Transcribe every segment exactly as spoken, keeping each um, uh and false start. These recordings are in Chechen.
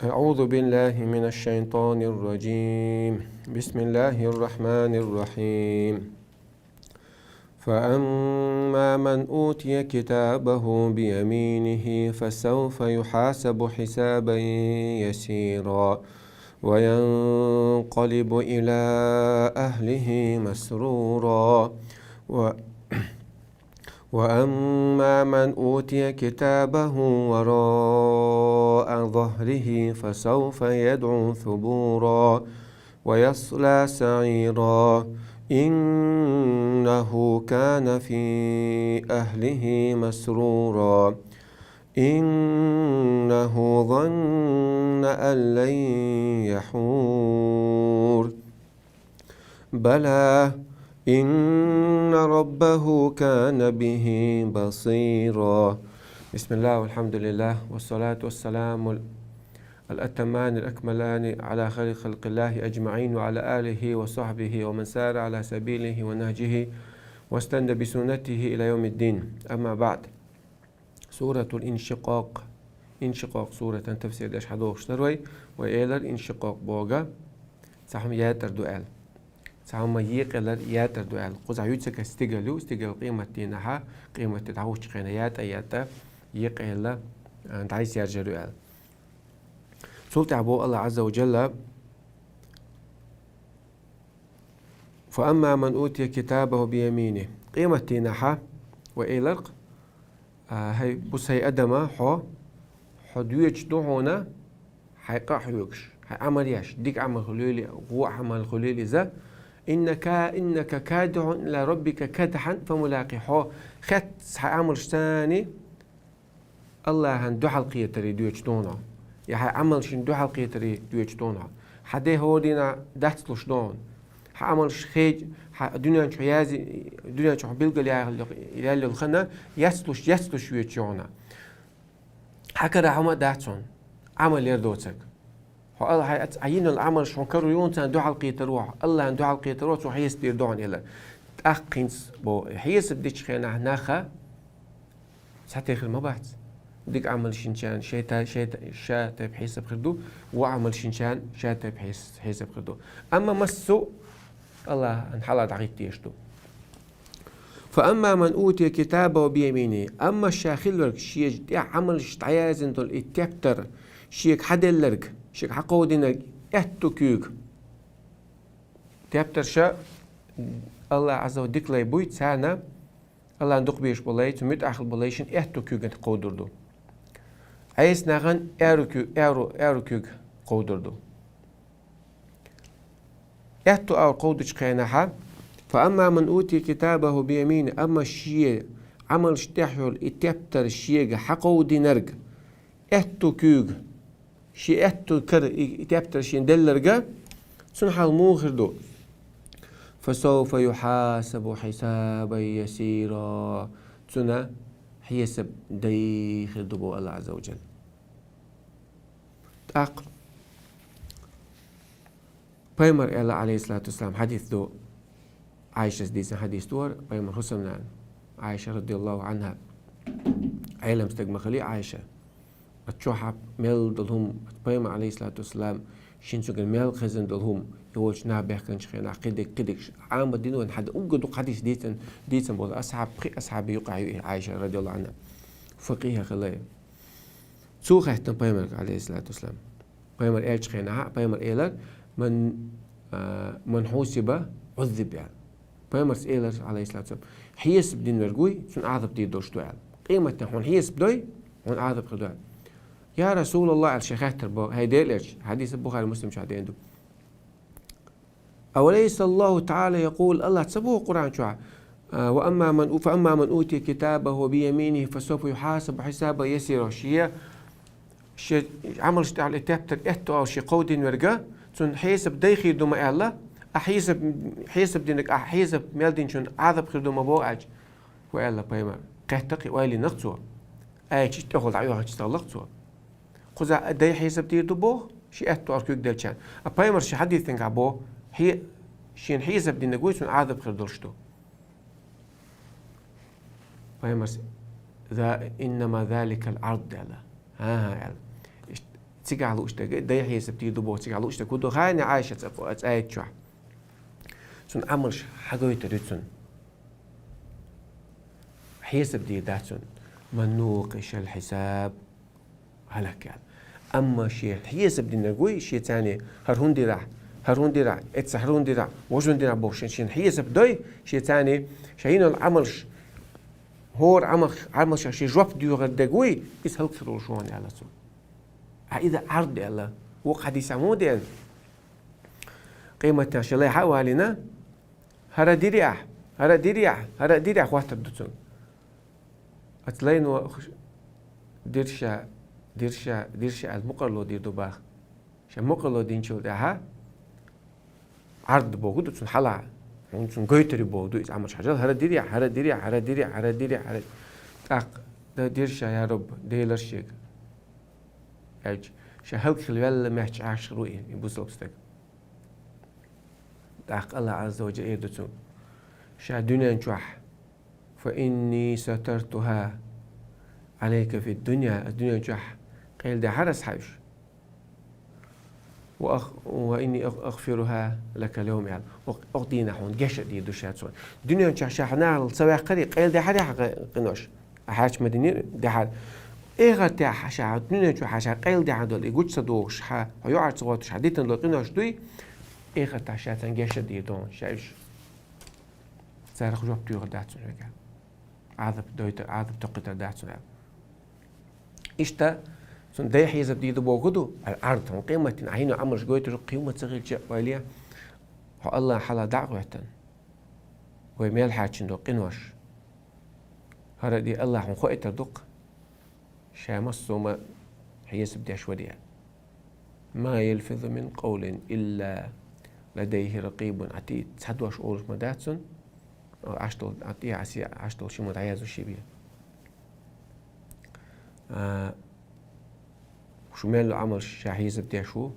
أعوذ بالله من الشيطان الرجيم. بسم الله الرحمن الرحيم. فأما من أوتي كتابه بيمينه فسوف يحاسب حسابا يسيرا وينقلب إلى أهله مسرورا و وأما من أوتي كتابه وراء ظهره فسوف يدعو ثبورا ويصلى سعيرا إنه كان في أهله مسرورا إنه ظن أن لن يحور بلى إن ربه كان به بصيرا. بسم الله والحمد لله والصلاة والسلام الأتمان الأكملان على خير خلق الله أجمعين وعلى آله وصحبه ومن سار على سبيله ونهجه واستن بسنته إلى يوم الدين. أما بعد. Суратул Иншикъакъ. Иншикъакъ суратан тафсир деш хьадохуш дар вай. Вай элар иншикъакъ бохург цхьа хӀума ятӀар ду аьлла. Цхьа хӀума екъаялар ятӀар ду аьлла. Кхузахь юьцака стигал ю, стигал къематдийнахьа, къематди дӀахӀуттучу хенахь ятӀа-ятӀа екъаялла, а, дӀасаяьржар ю аьлла. Цул тӀаьхьа боху Аллах Азза ва Джалла: «Фа амма ман утия китабаху бияминих». Къематдийнахьа вай элар-кх, а, хӀай, бусий Адама, хьо, хьо доьчуш ду хьуна, хьайн къа а хьоьгуш, хьайн Ӏамал еш, дика Ӏамал хуьлийла, вон Ӏамал хуьлийла иза. «Иннака, иннака кадихьун иля раббика кадхьан фамулаких». Хьо хетта хьайн Ӏамалшца Аллахьан дуьхьал кхетаре доьчуш ду хьуна, я хьайн Ӏамалшна дуьхьал кхетаре доьчуш ду хьуна. Хьан де хӀора дийнахь дацлуш ду хьуна. Хьан Ӏамалш хье-, хьан дуьнен чу яьзна, дуьнен чу хьо билгал яьлла, яьлла йолу хан яцлуш, яцлуш воьдуш ю хьуна. Хьан кара хӀума а дац хьуна, Ӏамал яр доцург. Хьо Алла-, хьан, хьан йина йолу Ӏамалш хьуна карор ю хьуна, царна дуьхьал кхетар ву хьо, Аллахьан дуьхьал кхетар ву, цо хьесап дийр ду хьуна элар. ТӀаккха хӀинца боху, хьесап дечу хенахь наха цхьа тайпа хир ма бац. Дика Ӏамалш йинчарна шайн та-, шайн та-, ша тайпа хьесап хир ду, вон Ӏамалш йинчарна ша тайпа хьес-, хьесап хир ду. Амма массо а Аллахьан хьалха дӀахӀитта дезаш ду. «Фа амма ман утия китабаху бияминих». Амма ша хилларг, шен тӀехь Ӏамалш дӀаяздина долу и тептар, шега хьаделларг, шега хьакховдийнарг аьтту куьйга. Тептар ша Аллах Азза ва дика лай буй, царна Аллахьан дукха безаш болу лай, цу муьтӀахь болу лайшна аьтту куьйгана кховдор ду. Ӏеса нахана аьрру куь-, аьрру, аьрру куьйга кховдор ду. Аьтту агӀор кховдучу хенахьа, «Фа амма ман утия китабаху бияминих», амма шен Ӏамалш тӀехь йолу и тептар шега хьакховдийнарг, аьтту куьйга, шен аьтту кара и, и тептар шена делларга, цуьнан хьал муха хир ду? «Фасавфа юхьасабу хьисабан ясира». Цунна хьесап дай хир ду боху Аллах Азза ва Джалла. ТӀаккха Пайхамар аьлла, Ӏалайхиссалату вассалам, хьадис ду, Ӏайшас дийцина хьадис ду хӀара, пайхамар хӀусамнана, Ӏайша радияллаху Ӏанха, Ӏелам стаг ма хиллий Ӏайша. Оцу чохь мел долу хӀума, пайхамар, Ӏалайхиссалату вассалам, шен цуьнгара мел хезна долу хӀума, и волчу наха бехканчу хенахь, кхидерг, кхидерг, Ӏамадина вайн хьада, уггар дукха хьадис дийцина, дийцина болу асхьаб, пхи асхьаби юкъахь ю и Ӏайша радияллаху Ӏанха. Факъихьа хилла. Цо хаьттина пайхамарга, Ӏалайхиссалату вассалам. Пайхамар аьллачу хенахь, пайхамар элар: «Ман, а, ман хьусиба, Ӏуззиб», аьлла. Пайхамарс элар, Ӏалайхиссалату вассалам: «Хьесап дина верг вуй, цунна Ӏазап дийр долуш ду», аьлла. Къематден хьуна хьесап дой, хьуна Ӏазап хир ду, аьлла. «Я Расулаллах», аьлла, шен хаттар бо, хӀай Делан элча, хьадис Бухари, Муслим чохь деана ду. «Авалайса Аллаху Таала якъул», Аллах ца боху Къуръан чохь: «Ва амма ман у-, фа амма ман утия китабаху бияминихи, фасавфа юхьасабу хьисабан ясира». Шен, шен Ӏамалш тӀехь и тептар аьтту агӀор шен кховдийна верга, цунна хьесап дай хир ду ма аьлла, а хьесап, хьесап динарг, а хьесап мел динчунна Ӏазап хир ду ма боху аьлча, хӀу аьлла пайхамар? Кхетта кхин ойланах цо. Аьлча тӀехула дӀаоьхучу стагӀаллах цо. Кхузахь дай хьесап дийр ду боху, шен аьтту агӀор куьг делчарна. А пайхамар шен хьадис тӀехь боху, хье-, шена хьесап динарг вуй, цунна Ӏазап хир долуш ду. Пайхамарс: «За-, иннама заликал Ӏард», аьлла. ХӀан-хӀа, аьлла. Иштта Цигахь лууш дерг, дай хьесап дийр ду боху цигахь лууш дерг хӀун ду хаьий, Ӏайшас цӀа, цӀа аьллачохь? Цуьнан Ӏамалш хьагойтур ю цунна. Хьесап дийр дац цунна. «Ман нукъишал хьисаб, хӀалак», аьлла. Амма шен хьесап динарг вуй, шен царна хӀара хӀун дира, хӀара хӀун дира, эцца хӀара хӀун дира, важа хӀун дира бохуш, шен, шен хьесап дой, шен царна, шен йина йолу Ӏамалш, хӀора Ӏамал-, Ӏамалшах шен жоп доьхур дерг вуй, иза хӀаллакьхир волуш ву хьуна аьлла цо. Ткъа иза Ӏард аьлла, вукху хьадисехь муха деана? Къематдийнахь шен лай хьа а валийна, хӀара дирий ахь, хӀара дирий ахь, хӀара дирий ахь хоттур ду цунна. Оцу лайно дира ша, дира ша, дира ша аьлла мукъарло дийр ду боху. Ша мукъарло динчул тӀаьхьа Ӏард боху ду цунна хьалха. ХӀунда цунна гойтур ю боху ду иза Ӏамалш хьажал. ХӀара дирий ахь, хӀара дирий ахь, хӀара дирий ахь, хӀара. ТӀаккха дан дира ша, я Рабби, делара шега. Аьлча, ша хӀаллакьхила ваьлла моьттуш Ӏаш хир ву и, и бусалба стаг. ТӀаккха АллахӀ Ӏазза ва Джалла эр ду цунна: «Ша дуьнен чохь, фа инни сатартуха Ӏалайка фид-дунья», ас дуьнен чохь къайладаьхьира ас хьан уьш. «Ва ах-, ва инни ах-, агӀфируха лака ал-йовм», аьлла. Окх-, окху дийнахь хьуна геч а дийр ду ша цунна. Дуьнен чохь ша хьан нахала ца ваьккхарий, къайладаьхьарий хьан къи-, къинош? Ахьа хьаьрча ма динера, даьхьар. Эхартехь ша хьан дуьнен чохь хьан ша къайладаьхьна долу и гучу ца дохуш, хьан хьо юкъара ца гӀоттуш, хьан дитина долу къинош дуй, эхартахь ша царна геч а дийр ду хьуна, ша уьш. Царах жоп доьхур дац хьуна вегахь. Ӏазап дойтар, Ӏазап токхуьйтур дац хьуна аьлла. Иштта, цунна дай хьесап дийр ду боху ду, аьлла Ӏард, хьуна къематдийнахь хьан йина Ӏамалш гойтур ю, кхин хӀума ца хилча а ойла е, хьо АллахӀан хьалха дӀа а гӀоьттина. Вай мел хьаьрчина долу къинош. ХӀара де АллахӀа хьуна хоуьйтур ду-кх, ша массо а ма хьесап деш вара аьлла. «Ма ялфизу мин къавлин илла ладайхи ракъибун Ӏатид». Цхьа дош олуш ма дац цунна, Ӏаш долу, тӀехьа Ӏаш долу ши ма дӀаязъеш бен. А, шу мел йолу Ӏамалш ша хьесап деш ву.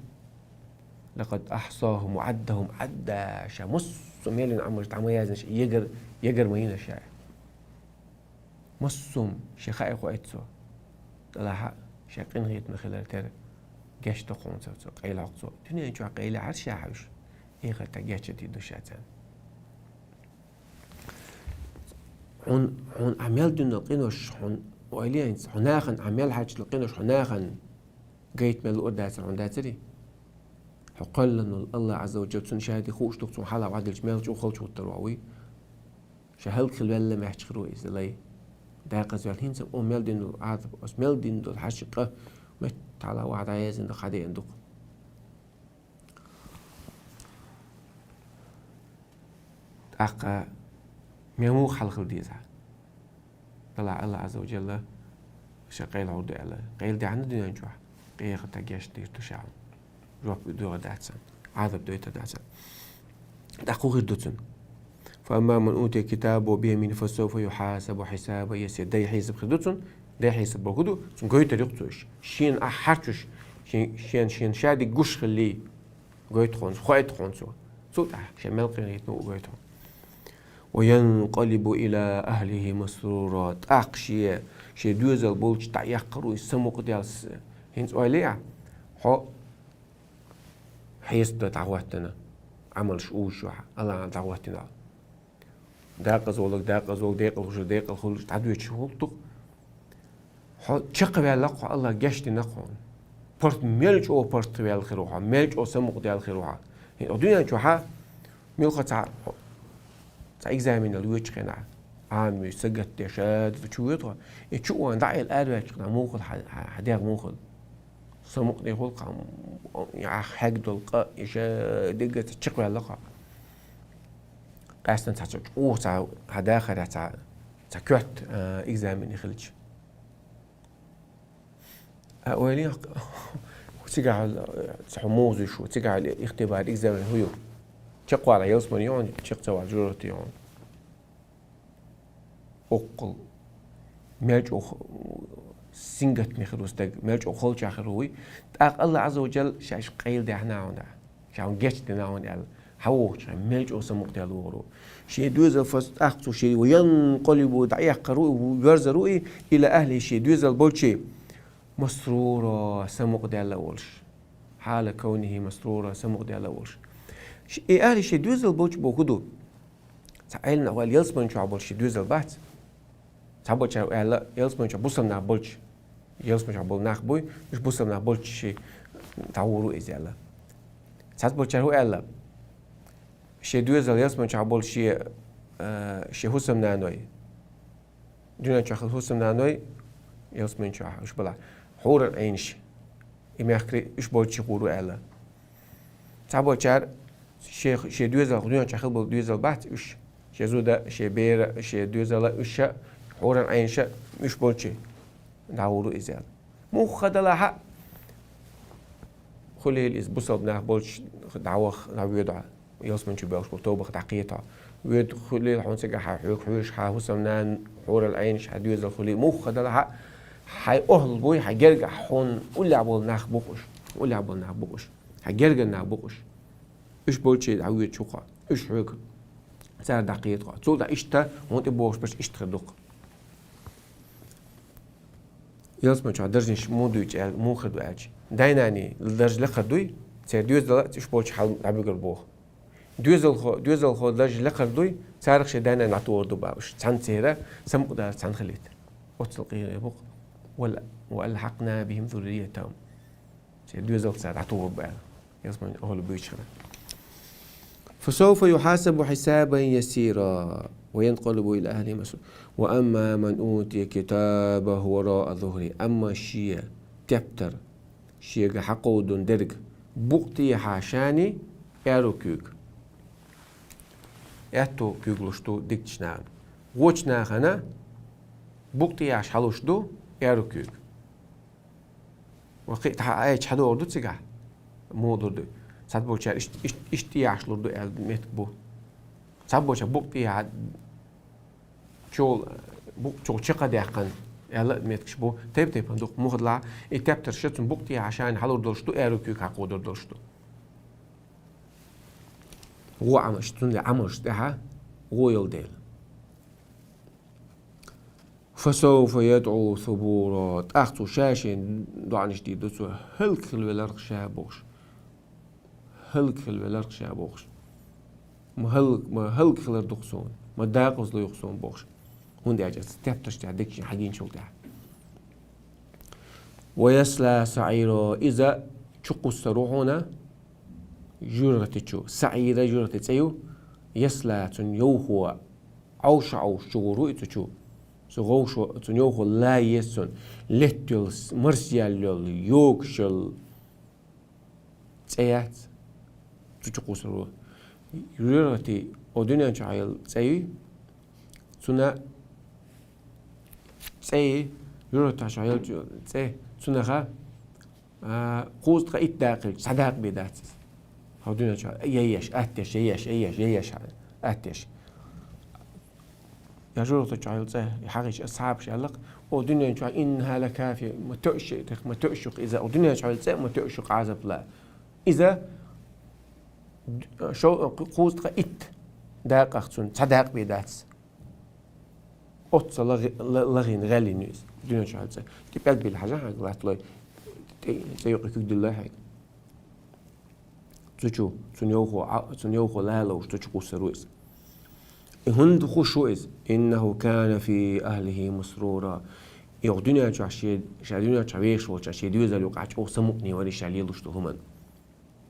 «Лакъад ахьсахум ва Ӏаддахум Ӏадда». Ша массо а мел йина Ӏамалш дӀа ма яздина, ша егар, егар ма йина ша. Массо а шен хаий хоуьйту цо. ТӀаккха ша къинхетаме хилар тера геч до хьуна цо, цо къайлахьо-кх цо. Дуьнен чохь къайлаьхьара ша хьан уьш, эхартахь геч а дийр ду ша царна. Хьуна, хьуна ахь мел дина долу къинош, хьуна ойла е хӀинца, хьо нахана, ахь мел хьаьрчина долу къинош хьо нахана гайта мел луур дацара хьуна, дацарий? Хьо кхоьллина волу АллахӀ Ӏазза ва Джалла, цунна ша де хууш ду-кх, цунна хьалха ваделча мел чӀогӀа халчу хӀуттур ву хьо, вуй? Ша хӀаллакьхила ваьлла моьттуш хир ву иза лай. Декъаза ваьлла хӀинца а, о, мел дина долу Ӏазап, аса мел дина долу хьаьрча къа, метта хьалха ваха дӀаязйина ду-кх, хьан деана ду-кх. ТӀаккха мел муха хьал хила деза? Далла АллахӀ Ӏазза ва Джалла ша къайлахьур ду аьлла. Къайладаьхьна дуьнен чохь, къехатахь геч дийр ду ша хьуна. Жоп доьхур дац царна, Ӏазап дойтур дац царна. ТӀаккха хӀун хир ду цунна? «Фа амма ман утия китабаху бияминихи, фа савфа юхьасабу хьисабан ясира». Дай хьесап хир ду цунна, дай хьесап боху ду, цунна гойтур ю-кх цо уьш. Шена ахь хьарчош, шен, шен, шен ша дерг гуш хилли, гойту хьуна, хоуьйту хьуна цо. Цул тӀаьхьа шен мел къинхетаме ву гойту хьуна. «Ва янкъалибу ила ахлихи масрура». ТӀаккха шен, шен доьзал болчу дӀаэккхар ву иза самукъадаьлла. ХӀинца ойла е ахь, хьо хьесап дан дӀахӀоттийна, Ӏамалш уьш ву хьан, АллахӀана дӀахӀоттийна. Декъаза волург декъаза волу, декъала хуьлург декъала хуьлуш дӀадоьдуш хӀунда ду-кх? Хьо чекхваьлла-кх хьо, АллахӀа гечдина-кх хьуна. ПаргӀат мел чӀогӀа паргӀатваьлла хир ву хьо, мел чӀогӀа самукъадаьлла хир ву хьо. ХӀинца дуьнен чохь а муьлхха цхьа, цхьа экзаменал йоьдучу хенахь, Ӏамийна, сагатдеш, а, чу воьду хьо. И чу а вахана дӀа а елла араваьллачу хенахь муха хуьлу хьан, хьан дегӀ муха хуьлу? Самукъане хуьлу-кх хьан, ахь хьегна долу къа, и ша дегга ца чекхваьлла-кх хьо. Къаьстина цхьа чӀогӀа цхьа хьан дахарехь цхьа, цхьа коьрта, а, экзамен хилча. А, ойла е, цигахь, цхьа хьо муха зуьйш ву, цигахь ихтибар, экзамен хӀун ю? Чекхвала ялсамане ю хьуна, чекх ца вала жожагӀате ю хьуна. Оккхул. Мел чӀогӀа сингаттаме хир ву стаг, мел чӀогӀа халчахь хир ву вуй. ТӀаккха АллахӀ Ӏазза ва Джалла ша уьш къайладаьхьна хьуна, ша хьуна гечдина хьуна аьлла, хьан вогӀучу хенахь мел чӀогӀа самукъадаьлла вогӀур ву. Шен доьзал фас тӀаккха цо шен, ва янкъалибу, дӀаэккхар ву, верзар ву и, ила ахлихи, шен доьзал болчу. مسرورا, самукъадаьлла а волуш. حال كونه مسرورا, самукъадаьлла а волуш. Ш-, и аьлла шен доьзал болчу боху ду. Цхьа Ӏелам нах аьлла, ялсамани чохь болчу шен доьзал бац. Цхьаболчара аьлла, ялсамани чохь бусалба нах болчу, ялсамани чохь болу нах буй, уьш бусалба нах болчу шен дӀагӀур ву иза аьлла. Цхьаболчара хӀун аьлла, шен доьзал ялсамани чохь болу шен, а, шен хӀусамнаной, дуьнен чохь хилла хӀусамнаной, ялсамани чохь уьш балахь, хьурул Ӏийнаш, и мехкарий уьш болчу гӀур ву аьлла. Цхьаболчара шен, шен доьзал, дуьнен чохь хилла болу доьзал бац уьш. Шен зуда, шен бер, шен доьзал, уьш а, хьурул Ӏийнаш а, уьш болчу дӀагӀур ву иза аьлла. Муха далахь а, хуьлийла иза бусалба нах болчу дӀаваха, дӀавоьду хьо. Ялсамани чу боьлхуш болу тобах дӀакхета хьо. Воьду хуьлийла хьуна цигахь хьан хьоьга хьоьжуш, хьан хӀусамнана, хьурул Ӏийнаш, хьан доьзал хуьлийла. Муха далахь а, хьайн охьал буй, хьан гергахь хьуна уллехь болу нах бу-кх уьш. Уллехь болу нах бу-кх уьш. Хьан гергара нах бу-кх уьш. Уьш болчу дӀавоьдуш ву-кх хьо. Уьш хьоьга цара дӀакхета хьо. Цул тӀаьхьа иштта хьуна тӀе богӀуш берш иштта хир ду-кх. Ялсамани чохь даржаш муха дуьйцу аьлла, муха хир ду аьлча. Дай-наний дарж лакхара дуй, церан доьзал а уьш болчу хьал дӀабуьгур боху. Доьзалхо, доьзалхо дарж лакхара дуй, царах шен дай-наной дӀатухур ду боху уьш. Цхьаьна церан самукъадалар цхьаьна хилийта. Оццул къегӀар бу-кх. Вал-, وألحقنا بهم ذريتهم. Шен доьзалх цара дӀатухур бу аьлла. Ялсамани охьалуш буьйцуш хилла. فسوف يحاسب حسابا يسيرا وينقلب إلى أهله مسرورا. وأما من أوتي كتابه وراء ظهره. Амма шен тептар, шега хьакховдадина дерг букъ тӀе яхьа шена аьрру куьйга. Аьтту куьйга луш ду дикачу нахана. Вочу нахана букъ тӀе яхьаш хьалуш ду аьрру куьйга. Ва кхин а тӀаьхьа айча хьадогӀур ду цигахь. Муха лур ду? Цхьаболчара иштта, иштта, иштта тӀе яхьаш лур ду аьлла меттиг бу. Цхьаболчара букъ тӀе яхьа чул, букъ чул чекх а даьккхина аьлла а меттигаш бу. Тайп-тайпана ду-кх, муха делахь а, и тептарш цунна букъ тӀе яхьа шена хьалур долуш ду, аьрру куьйга хьакховдор долуш ду. Вон Ӏамалш, цундела Ӏамалш тӀехь вон йолу дела. فسوف يدعو ثبورا. ТӀаккха цо ша-шен доӀанаш дийр ду цо, хӀаллакьхила веларх ша бохуш. ХӀаллакьхила веларх ша бохуш. Ма хӀаллак-, ма хӀаллакьхилар ду-кх суна, ма дакъазло ю-кх суна бохуш. ХӀунда аьлча аса тептарш тӀехь дикачу хьагийначул тӀаьхьа. ويصلى سعيرا. Иза чукхуссур ву хьуна жуьргӀати чу. СаӀира жуьргӀати цӀе ю. Ясла, цунна йовхо, Ӏовша-Ӏовша чугӀур ву и цу чу. Цу гӀовшо, цунна йовхо лан еза цунна. Летта йолу с-, марсаяьлла йолу, йогуш йолу цӀе яц, цу чу кхуссур ву. ЖуьргӀати, о дуьнен чохь йолу цӀе ю, цуьнан цӀе, жуьргӀаташ йолчу цӀе, цуьнаха, а, кхузткъа итт дакъа хилча, цхьа дакъа бен дац иза. Хьо дуьнен чохь я еш, атта еш, я еш, я еш, я еш, атта еш. Я жуьргӀаташ йолу цӀе, и хьагӀийчу асхьабаша аьлла-кх: «О дуьнен чохь, إنها لكافية, ма тоьуш ю, ма тоьуш ю иза, о дуьнен чохь йолу цӀе, ма тоьуш ю Ӏазап ла». Иза шо-, кхузткъа итт дакъах цуьнан цхьа дакъа бен дац. Оццул лагӀи-, ла-, лагӀина, гӀаьллина ю иза, дуьнен чохь йолу цӀе. ТӀе пӀелг биллина хьажахьа хьайга латталой, тӀе, цӀе юкъа куьг диллалой хьайга. Цу чу, цуьнан йовхо, Ӏа-, цуьнан йовхо лан ловш, цу чу кхуссур ву иза. И хӀунда хуш ву иза? إنه كان في أهله مسرورا. И оха дуьнен чохь шен, ша дуьнен чохь вехаш волчохь, шен доьзал юкъахь чӀогӀа самукъане вара ша лелош долу хӀуманна.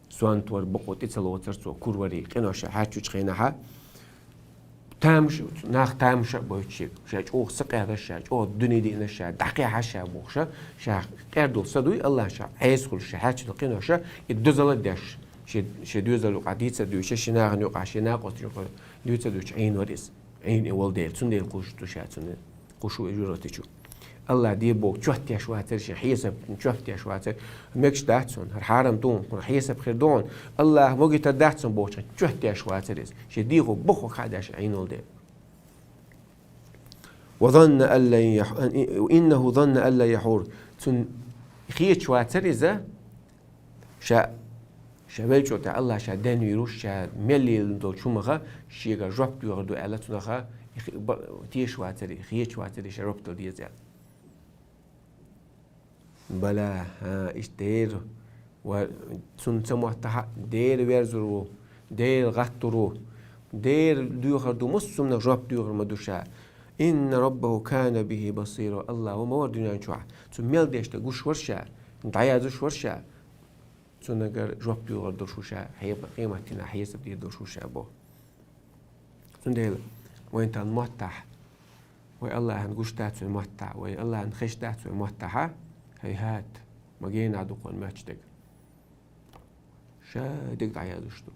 Сонта вара, бакъо тӀе ца лоцура цо, кура вара, къинош ша хьаьччучу хенахьа. Тамаш, нах тамаша а бойтуш шега, ша чӀогӀа сакъердаш, ша чӀогӀа дуьне деанаш, ша дӀакхехьаш ша бохуша, ша къердалла са дуй, Аллах ша Ӏеса хуьлуш, ша хьаьччина къиноша, и дозалла а деш, шен, шен доьзал юкъахь дийца дуьйша, шен нахана юкъахь, шен накъосташна юкъахь дуьйца дуьйчу Ӏийна вара иза. Ӏийна и волу дела, цундела кхуьуш ду ша цуьнан, кхуьуш ву и жуьргӀати чу. Аллах де боху, чот еш вацара шен хьесап, чот еш вацара. Мегаш дац хьуна, хӀара хьарам ду хьуна, хьуна хьесап хир ду хьуна. Аллах могитар дац хьуна бохучу, чот еш вацара иза. Шен дегӀо бохург хьа деш Ӏийна волу дела. وظن أن لن يح-، إنه ظن أن لن يحور. Цунна хеташ вацара иза, ша, ша веллачул тӀаьхьа Аллах ша денвийр ву, ша мел лелийна долчу хӀумаха шега жоп доьхур ду аьлла, цунаха и хи-, ба-, тешаш вацара, хеташ вацара, ша жоп дала деза аьлла. Бала, хӀа, иштта дера, ва цунна ца моттахь а дера верзур ву, дера гӀаттур ву, дера доьхур ду, массо хӀуманах жоп доьхур ма ду ша. «Инна раббаху кана бихи басира». АллахӀ ва ма вара дуьнен чохь, цу мел дешна гуш вара ша, дӀаяздеш вара ша. Цунагара жоп доьхур долуш ву ша, хье-, къематдийнахь хьесап дийр долуш ву ша боху. Цундела вайн тахана моттахь, вай АллахӀана гуш дац вай моттахь, вай АллахӀана хезаш дац вай моттахь, хӀайхӀат, ма генахь ду кхунна моьттуш дерг. Ша дерг дӀаяздеш ду.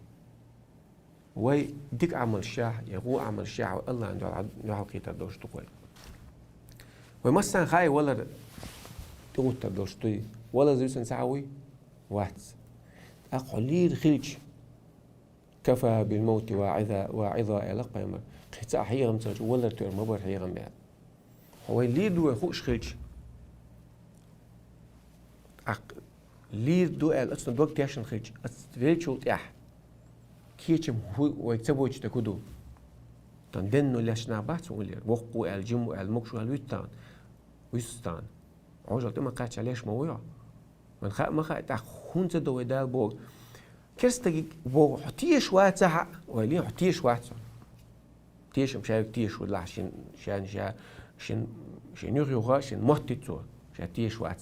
Вай дика Ӏамалшехь, я гӀо Ӏамалшехь вай АллахӀана дуьхьал-, дуьхьалкхетар долуш ду вай. Вай массарна хаьий валар тӀегӀуттар долуш дуй? Валар зуьйсанна цхьа а вуй? Вац. ТӀаккха хьо лийр хилча, «Кафа бил мавти ваӀиза», ваӀиза, аьлла пайхамар. Кхин цхьа а хьехам ца хилча, валар тоьар ма бара хьехам бен. Хьо вай лийр ду вай хууш хилча, тӀаккха лийр ду аьлла, оцунна дог тешна хилча, оцу веллачул тӀаьхьа кечам хӀу-, вайга ца бойтуш дерг хӀун ду? Тхан денно лаьтташ нах бац хӀун лер? Воккха ву аьлла, жима ву аьлла, могуш ву аьлла вуьту тхан? Вуьсу тхан? Ӏожалла тӀе ма кхаччалц леш ма ву йо? Вайна хаа ма хаьа, тӀаккха хӀунда ца до вай Дала боху? Керста стаге боху, хьо тешаш вацахь а, вай ле, хьо тешаш вац хьо. Тешам ша юха тешаш ву лахь шен, шен, ша, шен, шен юха-юха, шен моттуьйту цо, ша тешаш вац.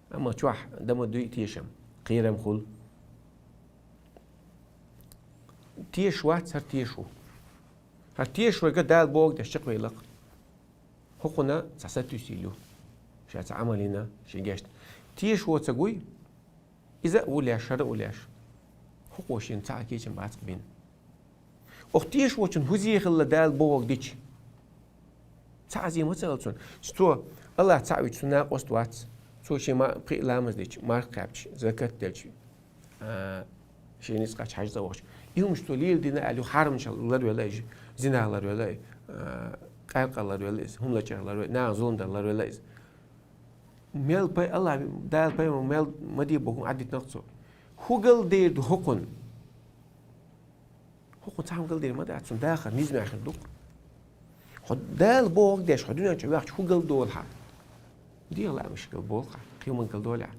Амма чохь дан ма дуй тешам, кхерам хуьлу. Тешаш вац, хӀара тешаш ву. ХӀара тешаш верг Дала бохург деш чекхвелла-кх. ХӀокхунна цхьа сатуьйсийла ю. Ша цхьа Ӏамал йина, шен гечдина. Тешаш воцург вуй, иза а ву леш, хӀара а ву леш. ХӀокхо шена цхьа а кечам бац-кх бина. Оха тешаш воцчунна хӀун зе хилла Дала бохург дича? Цхьа а зе ма ца хилла цунна. Цо АллахӀ цхьаъ вича, цуьнан накъост вац. Цо шен ма-, пхи ламаз дича, марха кхаьбча, закат делча, а, шен ницкъ кхаьчча, хьаьжцӀа вахча. И хӀумаш цо леладина аьлла, юха хьарамаш ларвелла иза, зинах ларвелла, а, къаьркъа ларвелла иза, хӀума лачкъа ларвелла, нахана зулам дар ларвелла иза. Мел пай-, АллахӀ, Дала пайхамар мел ма де боху Ӏадитнакх цо. ХӀун галдер ду хӀокхунна? ХӀокхунна цхьа хӀума галдер ма дац, цунна дахар низамехь хир ду-кх. Хьо Дала бохург деш, хьо дуьнен чу ваьхча хӀун галдолу хьан? ДегӀан лаамаш галболу хьан, кхин хӀуманна галдолехь?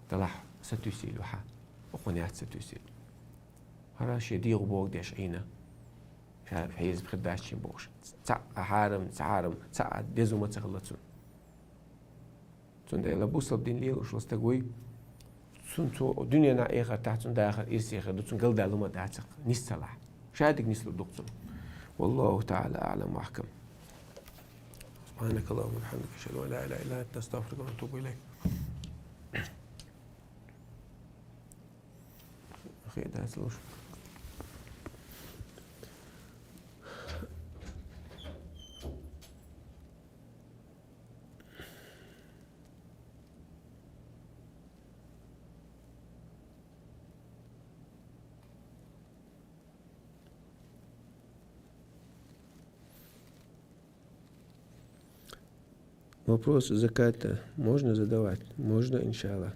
Делахь сатуьйсийла ю хьан, хӀокхунна яц сатуьйсийла. ХӀара шен дегӀо бохург деш Ӏийна. Ша хьеза хир дац шен бохуш. Цхьа а хьарам, цхьа а хьарам, цхьа а деза хӀума ца хилла цунна. Цундела бусалба дин лелош волу стаг вуй, цунна цо дуьненахь, эхартахь цунна дахар ирсе хир ду, цунна галдалла хӀума дац-кх, нис ца лахь. Ша дерг нислур ду-кх цунна. Валлаху таӀала аӀлам ва ахкам. سبحانك اللهم وبحمدك، أشهد أن لا إله إلا أنت، أستغفرك وأتوب إليك. Хи дац луш. Вопрос заката можно задавать? Можно, иншаллах.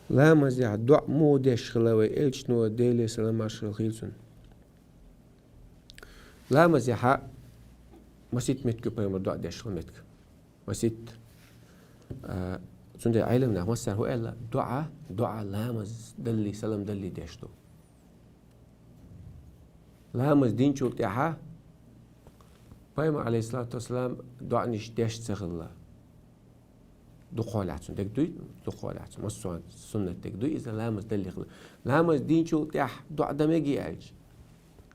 Ламазехь доӀа муха деш хилла вай элчано, Деле салам-маршалла хуьлда цунна? Ламазехьа масийтта меттиг ю пайхамар доӀа деш хилла меттиг. Масийтта. А, цундела Ӏеламнаха массара хӀун аьлла? ДоӀа, доӀа ламаз даллий, салам даллий деш ду. Ламаз динчул тӀаьхьа пайхамар, алейхиссалату вассалам, доӀанаш деш ца хилла. Дукхахьолахь цунна дерг дуй, дукхахьолахь цунна массо а суннат дерг дуй, иза ламаз даллий хилла. Ламаз динчул тӀаьхьа доӀа дан мегий аьлча,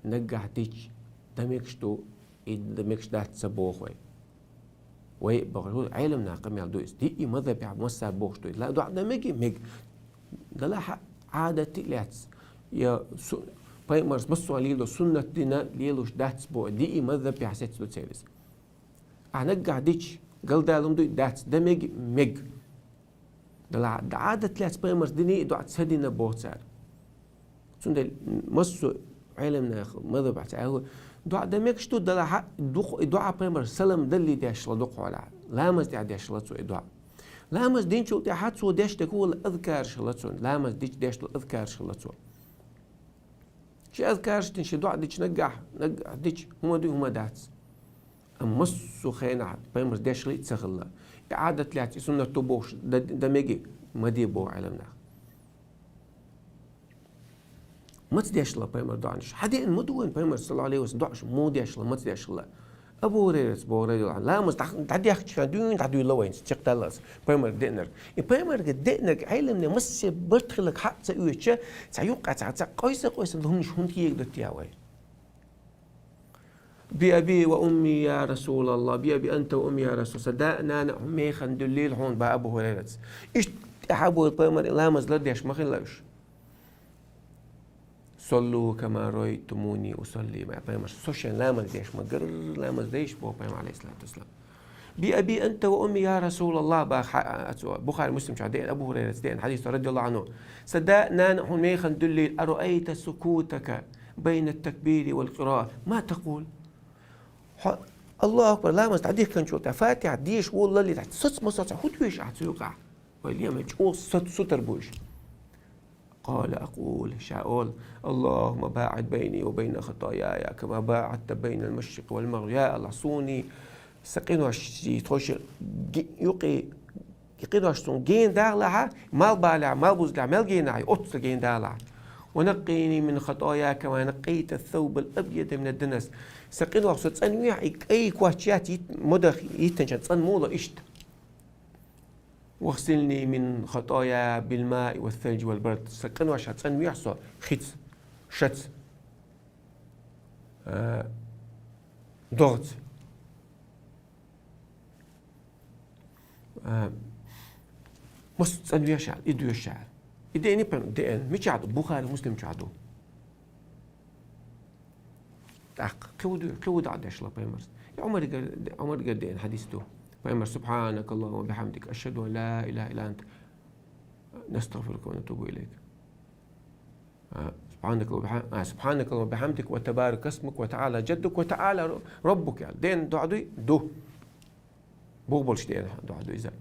наггахь дича дан мегаш ду, и дан мегаш дац ца боху вай. Вай а боху, Ӏеламнаха къамел ду иза. Диъ мазхабехь массара бохуш ду иза. Ла-, доӀа дан мегий? Мега. Делахь а Ӏадат а лаьцна, я су-, пайхамарс массо а лело суннат дина лелош дац боху, диъ мазхабехь сецна ду церан иза. Ахьа наггахь дича, галдалун дуй дац, дан мега, мега. Делахь а Ӏадат лаьцна пайхамарс диний, и доӀа ца дина боху цара. Цундела массо а Ӏеламнаха мазхабехь ца аьлла, доӀа дан мегаш ду, делахь а дукха и доӀа пайхамар салам даллий деш хилла дукхахьолахь. Ламаз тӀехь деш хилла цо и доӀа. Ламаз динчул тӀехьа цо деш дерг хӀу хул, азкараш хилла цун. Ламаз дича деш дола азкараш хилла цо. Ши азкараш дича, ши доӀа дича наггахь, наггахь дича, хӀума дуй, хӀума дац. Амма массо а хенахь пайхамара деш хилла а ца хилла. И Ӏадат лаьцна, и суннат ду бохуш, дан, дан мега, ма де боху Ӏеламнаха. Маца деш хилла пайхамара доӀанаш? Хьадеана ма ду вайна пайхамара, саллаллаху Ӏалайхи ва саллам, доӀанаш муха деш хилла, маца деш хилла? Абу ХӀурайрас боху, радияллаху Ӏанху, ламаз дӀа-, дӀадехкачу хенахь дуьйна дӀадуьйла вайна, чекхдаллалц пайхамарга деанарг. И пайхамарга деанарг Ӏеламнех массе барт хилларг хьаъ ца оьцуш, цхьа юккъехь цхьа, цхьа къовса-къовса хӀуманаш хӀунда кегадотту вай? «Би аби ва умми, я Расулаллах, би аби анта ва умми, я Расул». Сан да а, нана а хьуна механа дуьллийла хьуна, боху Абу ХӀурайрас. Иштта тӀаьхьа а боху пайхамара, ламаз лардеш ма хилла уьш. «Саллу кама раайтумуни усалли», ма, пайхамара, со шен ламаз деш ма-гарра ламаз дайша, боху пайхамара, Ӏалайхиссалату вассалам. «Би аби анта ва умми, я Расулаллах», боху хьа-, а, цо, Бухари, Муслим чохь деана, Абу ХӀурайрас деана хьадис, радияллаху Ӏанху. Сан да а, нана а хьуна механа дуьллийла, «араайта сукутака байна ат-такбири вал къираат, ма такул?» Хьо, Аллаху акбар, ламаз дӀадихкинчул тӀаьхьа, Фатихьа деша волале, соц ма соцу, хӀун тоьшу ахь цу юкъахь? Вай лема чӀогӀа соц, сутара бу уьш. «Къала акъулу», ша олу: «Аллахумма баӀид байни ва байна хатаяя, кама баӀадта байна ал-машрикъи вал магъриб». Я Аллах, суний, сан къиношций, тхойши ги-, юкъе, и къинош суна гена дагӀалахьа, малхбалехь, малхбузалехь мел генахь, оццул гена дагӀалахьа. «Ва наккъини мин хатаяя кама наккайта ас-саубал абъяда мин ад-данас». Сан къинойх со цӀанвехьа, и кӀайн коч яц, йит-, модах йиттинчарна цӀанволу иштта. «Вагъсилни мин хатаяя бил маи вас-салджи вал бард». Сан къинойх цӀанвехьа со хица, шаца, а, догӀаца. А, массо а цӀанвехьа, и доьшуш. И деана, деана, мичахь ду? Бухари, Муслим чохь ду. ТӀаккха кхин хӀун ду, кхин хӀун доӀа деш хилла пайхамара? И Ӏумаргара, Ӏумаргара деана хьадис ду. Пайхамара: «Субхьанакаллахумма ва бихьамдика, ашхаду ан ла илаха илла анта, настагъфирука ва натубу илайк». А, «Субхьанакалла ва бихьам-, а, субхьанакалла ва бихьамдика, ва табаракасмука, ва таӀала джаддука, ва таӀала ра-, раббука», аьлла. Деана доӀа дуй? Ду. Бух болуш деана доӀа ду иза.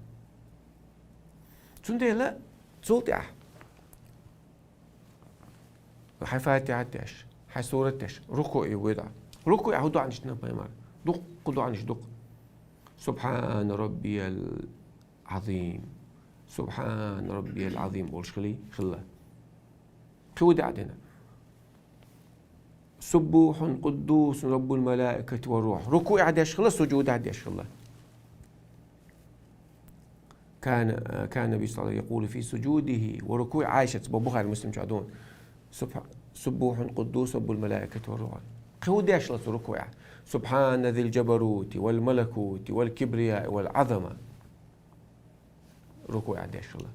Цундела цул тӀаьхьа хьайн Фатихьат деш, хьайн сурат деш, рукуъе вуьйла. Рукуъехь хӀун доӀанаш дина пайхамара? Дуккха доӀанаш ду-кх. «Субхьана раббиял Ӏазим. Субхьана раббиял Ӏазим», олуш хили-, хилла. Кхин хӀун доӀа дина? «Суббухьун къуддусун раббул малаикати ва рухь». Рукуъехь деш хилла, сужудехь деш хилла. «Кана, кана Наби саллаллаху алейхи ва саллям якъулу фи сужудихи ва рукуъихи», Ӏайшас бо, Бухари, Муслим чохь ду. «Суб-, суббухьун къуддус раббул малаикати ва рухь». Кхин хӀун деш хилла цо рукуъехь? «Субхьана зил джабарути вал малакути вал кибрияи вал Ӏазама». Рукуъехь деш хилла.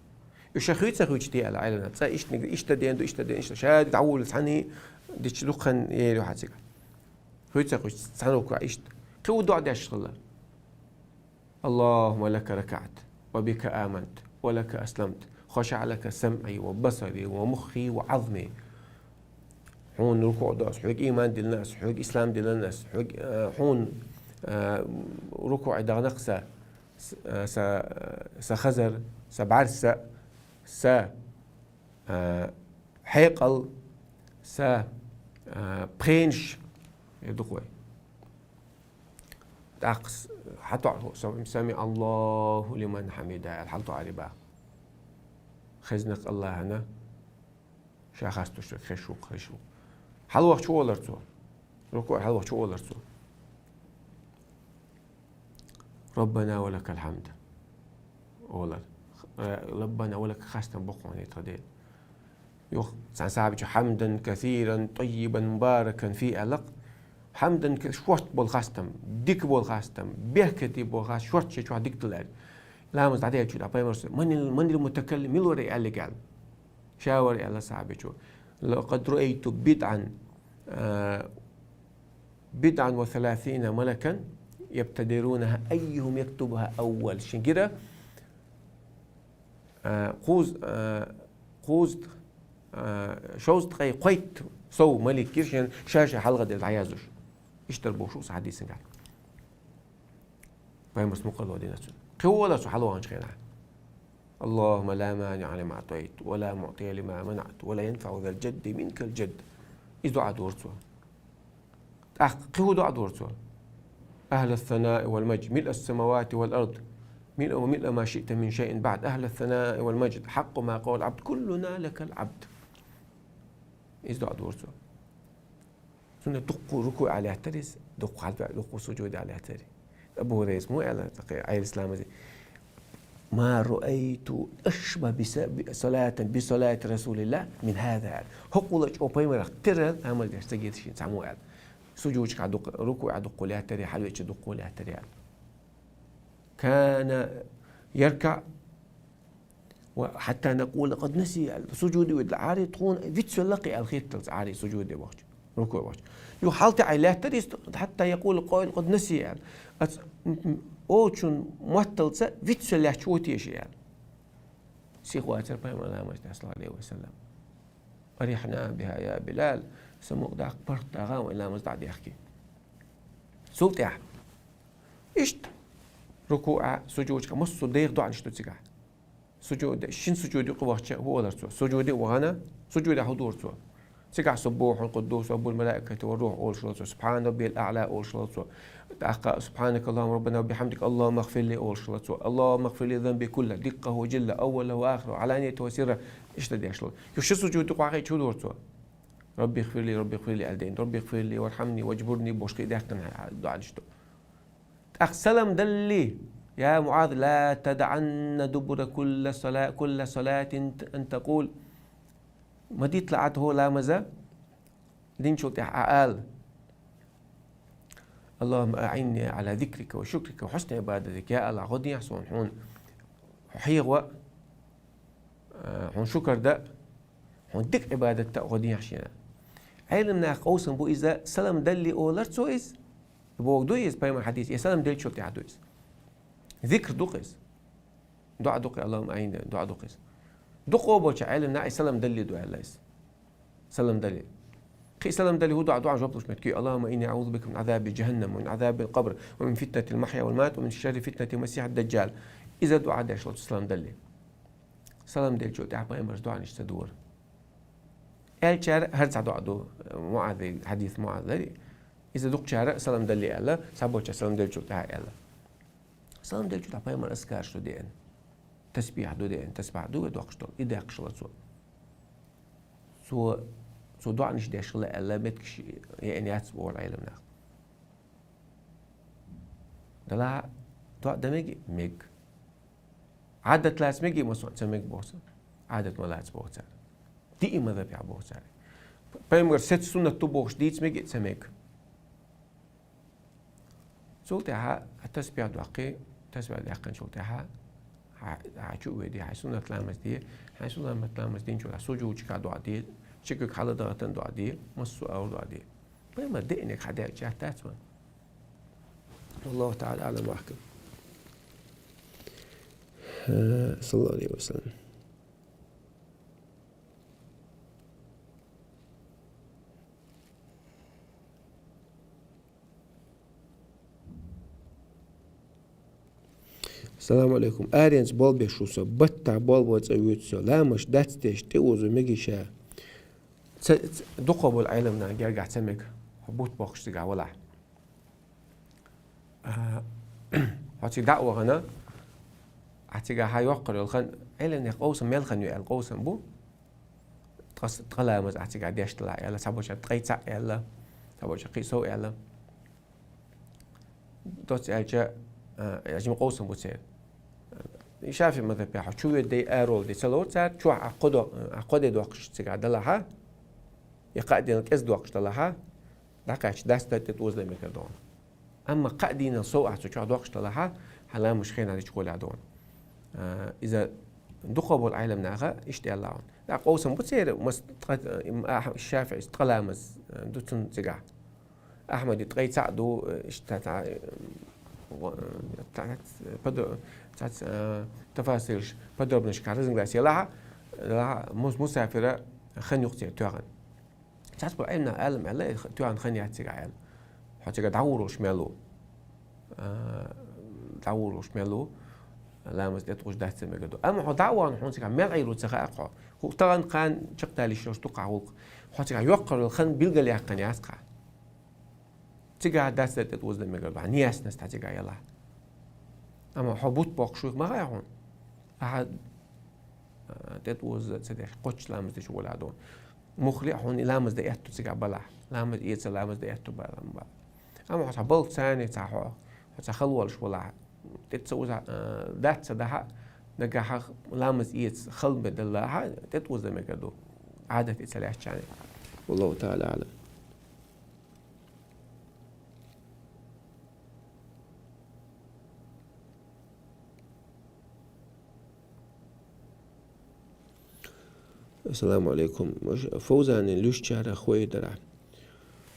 Уьш ша хуьйцу ца хуьйцу те аьлла Ӏеламнаха. Цкъа иштта, иштта деана ду, иштта деана, иштта. Ша дӀавуллалц цхьаьна дича дукха хан ер ю хьан цига. Хуьйцу ца хуьйцу цхьана рукуъехь иштта. Кхин хӀун доӀа деш хилла? «Аллахумма лака ракаъту, ва бика аманту, ва лака асламту, хашаъа лака самъи, ва басари, ва муххи, ва Ӏазми». Хьуна рукуъ до ас, хьоьга ийман диллина ас, хьоьга ислам диллина ас, хьоьга, э, хьуна, э, рукуъе дахана-кх сан, с-, э, сан, э, сан хазар, сан бӀаьрса, сан, э, хьекъал, сан, э, пхенаш, э, ду-кх вай. ТӀаккха с-, хьатоӀ, «СамиӀаллаху лиман хьамидаху», аьлла, хьалатоӀаре баха. Хезна-кх Аллахьана, ша хасташ верг хезаш ву-кх, хезаш ву-кх. Хьалавахча хӀун олура цо? РукуӀе хьалавахча хӀун олура цо? «Раббана ва лакал хьамд», олура. Э, «Раббана ва лака», хастам бу-кх хьуна, тхан Дела. Юха цхьана сахьабичо: «Хьамдан касиран, тӀаййибан, мубаракан фи», аьлла-кх. Хьамдан ка-, шортта болу хастам, дика болу хастам, беркате болу хастам, шортта шен чохь дика дала аьлла. Ламаз дӀадаьллачул тӀаьхьа пайхамара: «Манил, манил мутакаллим, мила вара аьлларг?» аьлла. Ша вара аьлла сахьабичо. «Лакъад раайту бидъан, а, бидъан ва саласина малакан, ябтадирунаха айюхум яктубуха аввал». Шен гира, а, кхуза-, а, кхуза-, а, шовзткъе кхойтта сов малик гира шен ша-ша хьалха делла дӀаяздеш. Иштта бохуш ву сан хьадисангахь. Пайхамарс мукъарло дина цуьнан. Кхин хӀун олура цо хьалаваханчу хенахь? اللهم لا مانع لما أعطيت، ولا معطي لما منعت، ولا ينفع ذا الجد منك الجد. Из дуӀа дора цо. ТӀаккха кхы хӀун дуӀа дора цо? أهل الثناء والمجد، ملء السماوات والأرض، ملء، وملء ما شئت من شيء بعد، أهل الثناء والمجد، حق ما قال العبد، كلنا لك عبد. Из дуӀа дора цо. Цунна дуккха рукуӀе лаьттар из, дуккха хьалбе-, дуккха сужуде лаьттар из. Абу Хурайрас мо аьлар, тӀаккха Ӏелас ламазе: ما رأيت أشبه بص-، بصلاة، بصلاة رسول الله من هذا. ХӀокхул чӀоагӀа пайхамарах тера ламаз деш ца гира шийна цхьаммо аьлар. Сужуде чу дуккха, рукуӀе дуккха лаьттар из, хьалвеча дуккха лаьттар из аьлар. كان يركع وحتى نقول قد نسي. Сужуде ведале, Ӏаьрий тхона вицвелла-кх аьнна хетталца, Ӏаьрий сужуде вахча, рукуӀе вахча. Юха хьалтаӀий лаьттар из, حتى يقول القائل قد نسي аьнна. Ац-, м-, м-, олучун мотталца вицвелла лаьтташ ва теша аьнна. Сиха вацар пайхамар ламаз деш, صلى الله عليه وسلم. أرحنا بها يا بلال. Са мукъа даккха паргӀатагӀа вайна ламаз дӀадехке. Цул тӀехьа иштта рукуӀе, сужуде чу массо а дайх доӀанаш ду цигахь. Сужуде, шин сужуде юкъе вахча, хӀун олар цо? Сужуде вахана, сужуде хӀун дора цо? Цигахь سبوح قدوس رب الملائكة والروح олуш хилла цо, سبحان ربي الأعلى олуш хилла цо. ТӀаккха سبحانك اللهم ربنا وبحمدك اللهم اغفر لي олуш хилла цо. اللهم اغفر لي ذنبي كله دقه وجله أوله وآخره علانيته وسره. Иштта деш хилла. Юха ши сужуде юкъе вахча хӀун дора цо? رب اغفر لي، رب اغفر لي аьлла дайна. رب اغفر لي وارحمني واجبرني бохуш кхы а даьккхина доӀанаш ду. ТӀаккха салам далале: يا معاذ لا تدعن دبر كل صلاة، كل صلاة أن تقول. Ма дитталахь Ӏа хӀара ламаз динчул тӀехьа Ӏа ала: اللهم أعني على ذكرك وشكرك وحسن عبادتك. Я АллахӀ, гӀо дехьа суна хьона хьехавар, а, хьона шукар дар, хьона дика Ӏибадат дар гӀо дехьа шена. Ӏелам наха къовсам бу иза, салам далале олар цо иза. Бохург ду иза пайхамара хьадис, е салам делчул тӀехьа ду иза. Зикр ду-кх иза. ДуӀа ду-кх, اللهم أعني, дуӀа ду-кх иза. ДукхагӀболча Ӏелам наха и салам далале ду аьлла иза. Салам далале. Кхы а салам далале хӀун дуӀа ду, жоп луш моттиг: اللهم إني أعوذ بك من عذاب جهنم ومن عذاب القبر ومن فتنة المحيا والممات ومن شر فتنة المسيح الدجال. Иза дуӀа деш хилла цо салам далале. Салам делчул тӀехьа пайхамара доӀанаш ца дора. Аьлчара хӀара цхьа доӀа ду, МуӀаза, хьадис МуӀаза лари. Иза дукхачара салам далале аьлла, цхьаболчара салам делчул тӀехьа аьлла. Салам делчул тӀехьа пайхамара азкараш ду деана. Тасбихь ду деана, тасбихь ду вай доккхуш долу, и даьккхаш хилла цо. Цо, цо доӀанаш деш хилла аьлла, меттигаш яйина яц боху Ӏелам наха. Далахь, доӀа дан мега? Мега. Ӏадат лаца мега массо а? Ца мега боху цара. Ӏадат ма лаца боху цара. Диъ мазхӀабехь боху цара. Пайхамара сецца суннат ду бохуш дийца мега? Ца мега. Цул тӀаьхьа хьан тасбихь доккхий, тасбихь даьккхинчул тӀаьхьа хьан, хьан чу а ведий, хьан суннат ламаз де, хьан суннат ламаз динчул тӀаьхьа сужуде чу доӀа де, чекхуьнга хьаладахийтина доӀа де, массо а агӀор доӀа де. Пайхамара деанарг хьан даьлча дац вайна. والله تعالى أعلم وأحكم. صلى الله عليه وسلم. Салам алейкум. Аренца болх беш ву со, баттахь болх бан цӀа воьду со, ламазаш дац деш, тӀеозо мегий ша? Ца, ца, дукхагӀболу Ӏелам наха гергахь ца мега, хьо бутт боккхуш цигахь валахь. А, хьо цига дӀа а вахана, ахь цигахь хьан йоккхур йолу хан, Ӏелам нехан къовсам мел хан ю аьлла къовсам бу. Ткъа с-, ткъа ламаз ахь цигахь деш делахь аьлла, цхьаболчара ткъе цхьаъ аьлла, цхьаболчара кхин а сов аьлла. Доцца аьлча, а, жима къовсам бу церан. И ШафиӀи мазхӀабехь хьо чу ведий, аролдий ца лору цара, чохь ахь кхо до-, ахь кхо де доккхуш цигахь далахьа, я кхаа дийнал кӀезиг доккхуш далахьа, дӀакхаьчча дас дан тӀе тӀозале мегар ду хьуна. Амма кхаа дийнал сов ахь цу чохь доккхуш далахьа, хьан ламазаш хенахь дича кхолехь ду хьуна. А, иза дукхагӀболу Ӏелам наха иштта аьлла хьуна. ТӀаккха къовсам бу церан, мас ткъа, а, ШафиӀис ткъа ламаз, а, ду цунна цигахь. Ахьмади ткъе цхьаъ ду, э, иштта цхьа, э, во-, э, цхьацца подро-, цхьацца, э, тафасирш, подробностьш разногласия лахьа, лахьа мус-, мусафира хан юкъа церан тоьхна. Цхьацца бу Ӏелам наха аьлла, аьлла, тоьхна хан яц цигахь аьлла. Хьо цигахь дӀагӀур волуш мел ву. А, дӀагӀур волуш мел ву. ламаз тӀетӀуз дац мегар ду. Амма хьо дӀа а вахана, хьуна цигахь мел Ӏийр ву ца хаьа хьо. ХӀу-, тахана кхана чакхдалийта йиш йолуш ду-кх хьо гӀуллакх. Хьо цигахь йоккхарал хан билгал яьккхина яц-кх. Цигахь дац дан тӀетӀуз дан мегар ду, хьан яснас тхьа цигахь ялахь. Амма хьо бутт боккхуш вуй ма хаьа хьуна. Ахьа, а, тӀетӀуз ца деш, кхоччуш ламаз деш волахь ду. Муххале а хьуна и ламаз дан аьтту цигахь балахь. Ламаз эца, ламаз дан аьтту бала ма бала. Амма хьо цхьа балц царна цхьа хьо, хьо цхьа хала волуш валахь, тӀе ца уза, а, дац ца дахь а, нагахь ламаз эца хала бен даллахь, тӀетӀуз дан мегар ду. Ӏадат и ца лаьцча. Валлаху таӀала аӀлам. Ассаламу Ӏалайкум. Фовзанан луьйчарах хӀун эр дара?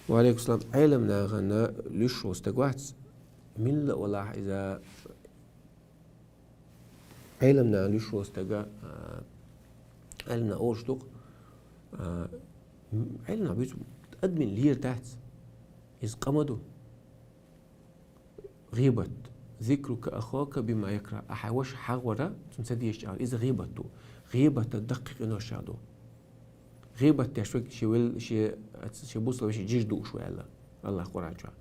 Ва Ӏалайкум салам. Ӏеламнахана луьйш волу стаг вац. Милла а валахь иза. Ӏеламнахана луьйш волу стага, а, Ӏеламнах олуш ду-кх, а, м-, Ӏеламнах буьйцу адамийн лер дац. Иза къа ма ду. ГӀийбат. Зикрука ахака бима якрахӀ. Ахьа ваша хьагӀвара, цунна ца дезаш чӀагӀар. Иза гӀийбат ду. ГӀийбат даккхий къиношах ду. ГӀийбат деш верг шен вел-, шен, шен бусалба вешин жижиг дууш ву аьлла АллахӀа Къуръан чохь.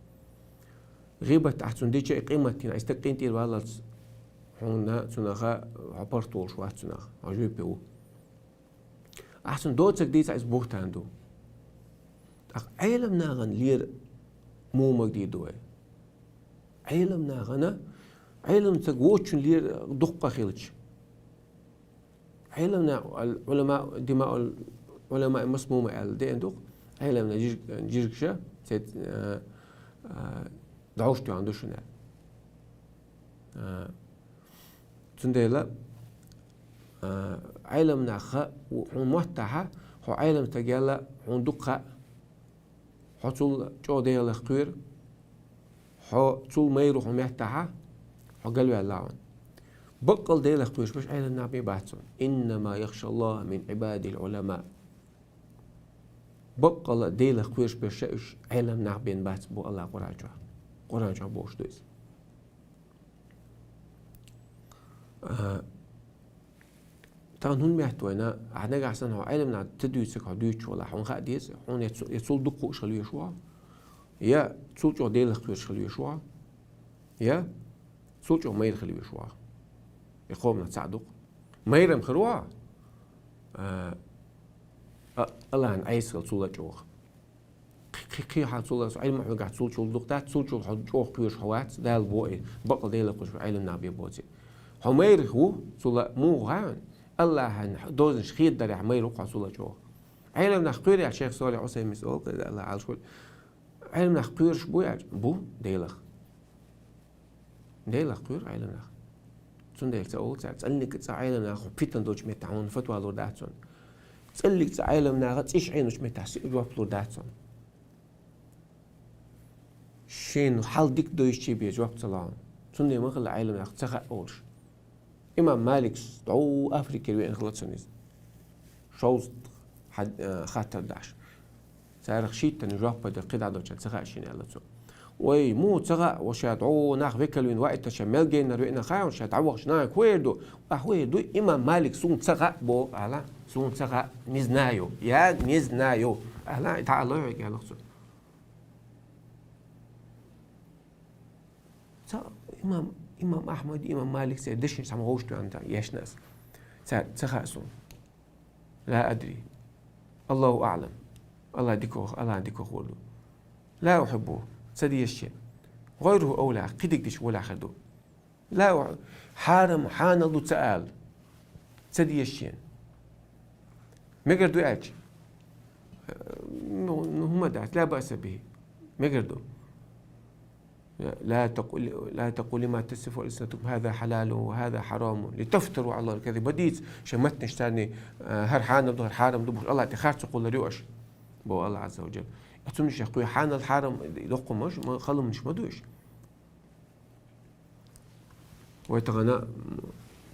ГӀийбат ахь цунна дича, и къематдийнахь, и стаг къинтӀера валлалц хьуна цунах хьо паргӀат волуш вац цунах, хьо жоьпе ву. Ахь цунна доцург дийцахь, иза бухӀтан ду. ТӀаккха Ӏеламнахана лер муха магадийр ду вай? Ӏеламнахана, Ӏеламстаг воцчунна лер дуккха хилча. Ӏеламнах ал-, Ӏулама, димаъул Ӏулама масмума аьлла деана ду-кх. Ӏеламнах жижиг-, жижигаш, цец, а, а, дӀовш тоьхна ду шуна аьлла. А, цундела, а, Ӏеламнах хьуна моттахь, хьо Ӏеламстаг аьлла, хьуна дукха хаьа. Хьо цул чӀогӀа Делах кхоьру, хьо цул майра ву хьуна моттахь, хьо галваьлла хьуна. Баккъалла Делах кхоьруш берш Ӏеламнах бен бац хьуна. «Иннама яхшаллахӀа мин Ӏибадихил Ӏулама». Баккъалла Делах кхоьруш берш уьш Ӏеламнах бен бац бу АллахӀа Къуръан чохь. Къуръан чохь бохуш ду иза. А, тахана хӀунда моьтту вайна, ахь нагахь санна хьо Ӏеламнах ца дуьйцург хьо дуьйцуш валахь, хьуна хаа деза, хьуна я цу-, я цул дукха хууш хила везаш ву хьо, я цул чӀогӀа Делах кхоьруш хила везаш ву хьо, я цул чӀогӀа майра хила везаш ву хьо. И кхо хӀуманах цхьаъ ду-кх. Майра-м хир ву хьо, а, а, АллахӀан Ӏесалла цул а чӀогӀа. Кхи-, кхи-, кхин хьан цул а, со Ӏилма хьоьгахь цул чул дукха дац, цул чул хьо чӀогӀа кхоьруш хьо вац, Дала боху и, баккъалла Делах кхоьруш Ӏеламнах бен боций. Хьо майрах ву, цул а муха хаьа хьуна? АллахӀан дозанаш хедадарехь майра ву-кх хьо цул а чӀогӀа. Ӏеламнах кхоьру аьлча, шайх Солихь Ӏусаймина олу, кхидӀа АллахӀа Ӏалашвойла, Ӏеламнах кхоьруш бу аьлча, бу Делах. Делах кхоьру Ӏеламнах. Цундела ца олу цара, цӀаллиг цӀа Ӏеламнах хьо питана долчу меттехь хьуна фатва лур дац цунна. ЦӀаллиг цӀа Ӏеламнаха цӀиш Ӏеначу меттехь жоп лур дац цунна. Шена хьал дика доьшучу бен жоп ца ло хьуна. Цундела ма хилла Ӏеламнах ца хаьа олуш. Имам Маликс дӀо Африкера веана хилла цунна иза. Шовзткъа хьа-, а, хаттар дахьаш. Царах шийттана жоп дан кхидӀа долчарна ца хаьа шена аьлла цо. Вай, муха ца хаьа, ва ша дӀо нах векал вина ваийтар ша мел геннара веана хаьа, ша дӀавахча нахе хӀун эр ду? Ахь хӀун эр ду? Имам Малик суна ца хаьа боху, ала, суна ца хаьа, не знаю, я не знаю. Ала, дӀа а лойхьа аьлла цо. Ца, имам, имам Ахьмад, имам Малик церан дешнаш цхьа ма вовшахтоьхна ешна ас. Цара ца хаьа суна. Ла адри. Аллаху аълам. Аллах дика, Аллах дика хуур ду. Ла ухьиббу. Ца деза шена. ГӀайруху авла. Кхидерг дича вала хир ду. Ла ухь-, хьарам, хьанал ду ца ала. Ца деза шена. Мегар ду аьлча. Ну, ну, хӀума дац. Ла баъса бихи. Мегар ду. لا تقل، لا تقل لما تصف ألسنتكم هذا حلال وهذا حرام لتفتروا على الله الكذب. Ма дийца шайн маттанаш царна, а, хӀара хьанал ду, хӀара хьарам ду бохуш, Аллах тӀе харц ца кхуллур ю аша, боху Аллах Азза ва Джалла. Цунна шех кхуьй хьанал хьарам доккха ма шу, ма, халонаш ма ду уьш. Вай тахана,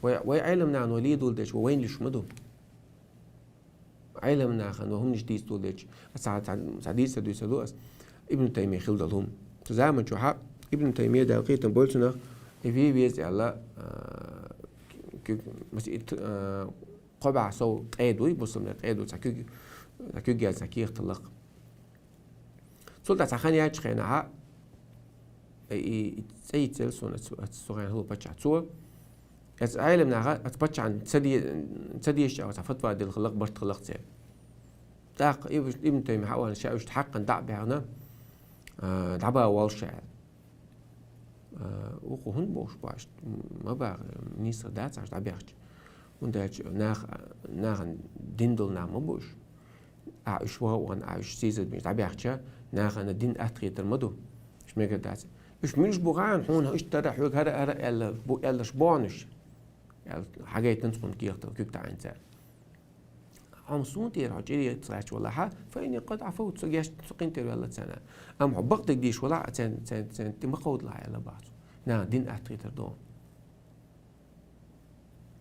вай, вай Ӏеламнахана вай ледолу дечу, вай вайна луьйш ма ду. Ӏеламнахана вай хӀуманаш дийца долу дечу, аса цхьа, цхьа, цхьа дийца дуьйцур ду аса. Ибн Таймия хилла долу хӀума. Цу заман чохьа Ибн Таймия, Дала кхетам бойла цунах, и вен веза аьлла, а, Куьг, мас ит, а, кхо бӀаь сов къе дуй, бусалба къе дуй, цхьа куьг, цхьа куьг яьлла, цхьа кехат лакха. Цул тӀехьа цхьа хан яьлча хенахьа, и, и, и цӀе йицъелла суна, ацу, ацу сугӀен хӀалу паччахь. Цо, ацу Ӏелам наха, ацу паччахьна ца де-, ца дезаш цхьа фатва делла хилла, барт хилла церан. ТӀаккха Иб-, Ибн Таймия хьаваьнна, ша уьш хьаккхана дӀа а баьхна, а, дӀабаха воллу ша аьлла. А, укхо хӀунда бохуш бу аьлча, ма баха, нийса дац аьлча дӀабаьхча. ХӀунда аьлча нах-, нахана дин долу нах ма бу уьш. Ахьа уьш ваха а вахана, ахьа уьш сийсаз бина дӀабаьхча, нахана дин атта хетар ма ду. Уьш мегар дац. Уьш муьлш бу хаьий хьуна, иштта хӀара, хьоьга хӀара, хӀара аьлла, бу аьлларш бу хьуна уьш. Аьлла, хьагайтина цунна кехат, куьг таӀийна цара. Амма суна тӀера хьо чӀирий ца гӀерташ валахьа, фа инни къад Ӏафавту, со гечдина, со къинтӀера ваьлла царна. Амма хьо бакъдерг дийш валахь, царна, царна, царна тӀе ма кховдалахь аьлла боху цо. Наха дин атта хетар ду.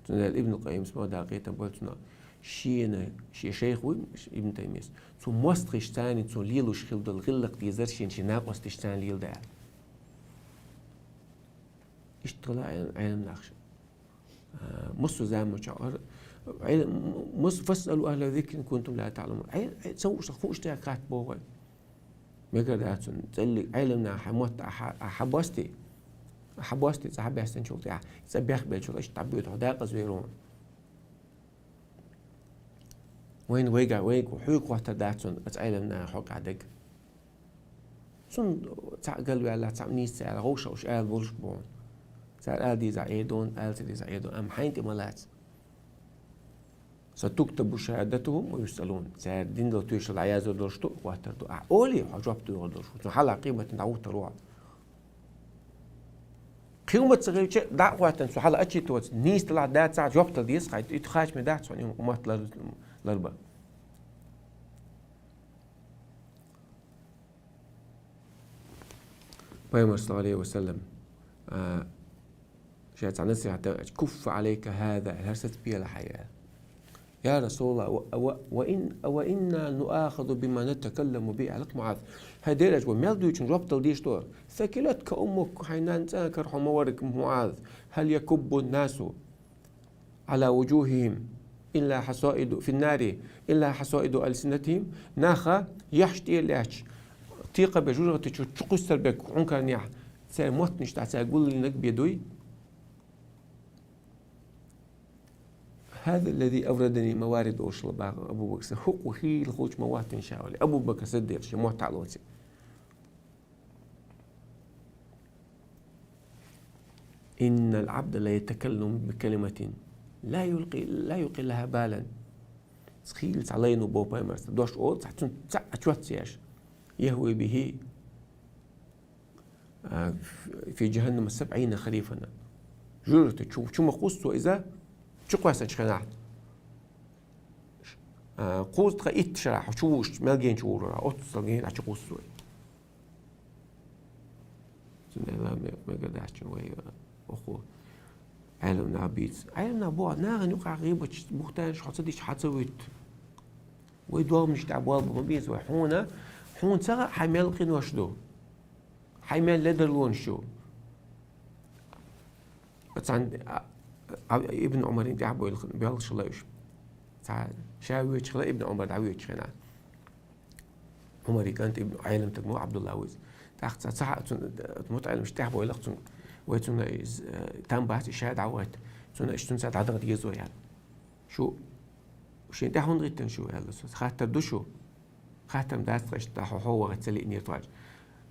Цундела Ибн Къаййима ма дакъе там бойла цунах. Шена, шен шайх вуй Ибн Таймияс. Цу мостагӀашца цхьаьна цо лелош хилла долу гӀиллакх дезара шена шен накъосташца цхьаьна леладан аьлла. Иштта хилла Ӏел-, Ӏелам нах. А, массо а заманчохь ар-, Ӏел-, м-, мас-, «Фасъалу ахӀла зикри ин кунтум ла таӀламун». Ӏел-, Ӏел-, ца хууш, хууш дерг хатта боху вай. Мегар дац цунна, цӀеллиг Ӏелам наха хьан мотт а хьа-, а хьан бости, а хьан бости, цӀа хьан баьстинчул тӀехьа, цӀа бехк беллачул, иштта дӀабоьду хьо декъаза вер ву. Вайна вайга, вайга хьоьга хоттар дац цунна, ацу Ӏелам наха хьокъехь дерг. Цунна цхьаъ галваьлла, цхьаъ нийса ца аьлла, гӀовша уьш ала болуш бу. Цара ала дезахь а эр ду, ала ца дезахь а эр ду, амма хьайна тӀе ма лаца. «Сатуктабу шахӀадатухӀум ва юсъалун». Цара дин долу тоьшалла дӀаяздо долуш ду, хӀоттор ду. Ахьа олий, хьо жоп доьхур долуш ву. Цунна хьалха къематан дӀахӀуттур ву хьо. Кхин хӀума ца хилча, дӀа а хӀоьттина, цу хьала отчитываться, нийса далахь дацахь, жоп дала деза хьайна, и хачаме дац хьуна и уммат лар-, ларбан. Пайхамар, саллаллаху Ӏалайхи ва саллам, а, ша цхьа насихьат дан, «Куффа Ӏалайка хӀаза», хӀара саца пелахь хьайн. «Я Расулаллах, ва, ва, ва ин-, ва инна нуахазу бима натакалламу бихӀи», аьлла МуӀаз. ХӀай дерригаш ву, мел дуьйцучун жоп дала дезаш ду. «Сакилатка уммук», хьайн нана цӀа а карахь хьо ма вара, МуӀаз. «ХӀал якуббу ннасу Ӏала вужухӀихӀим илла хьасаиду, фи ннари, илла хьасаиду алсинатихӀим». Наха яххьаш тӀера лаьтташ, текхабеш жожагӀате чу чукхуссур берг хьуна каранехь, церан моттанаш дӀа цара гулдинарг бен дуй? «ХӀаза ллази аврадани маварид», олуш хилла боху Абу Бакра, хӀокхо хийла хуьлуш ма вац ша вале. Абу Бакра Сиддикъ шен мотт хьалоций. «Иннал Ӏабда ла ятакалламу би калиматин ла юлкъи, ла юлкъи лахӀа балан». Хийла цхьа лайно боху пайхамарца, дош олу цхьа, цунна цхьаъ а чот ца еш. «ЯхӀви бихӀи, а, фи жахӀаннама сабӀина харифан». ЖожагӀате чу, чу ма кхуссу иза, чукхоьссинчу хенахь. А, кхузткъа итт шарахь чу вуш, мел геначу вур вара, оццул гена чу кхуссу. Цундела ме-, мегар дац вай, а, оха Ӏелам наха бийца. Ӏелам наха боху, нахана юкъахь гӀийбаташ, бухӀтанаш хьо ца дича, хьан ца вуьту. Вай догӀмаш тӀехь болх бан ма беза вай. Хьуна, хьуна ца хаьа хьайн мел къинош ду. Хьайн мел ледарлонаш ю. Цхьана, а, а, Ибн Ӏумаран тӀехь бойла, боьлхуш хилла уьш. Цхьа ша воьдуш хилла, Ибн Ӏумар дӀавоьдуш хенахь. Ӏумаран кӀант Ибн, Ӏелам стаг ма ву, Ӏабдулла ву иза. ТӀаккха цхьа, цхьа цунна, мутаӀеллимаш тӀехь бойла-кх цунна. Вай цунна иза, э, там бац, и ша дӀавахийта. Цунна, иштта цунца дӀадаха деза вай аьлла. Шу шен тӀехь хӀунда гӀиттина шу, аьлла цо. Хаттар ду шу? Хаттар дац тхо, иштта хьо, хьо вахийта ца лиънера тхо аьлча.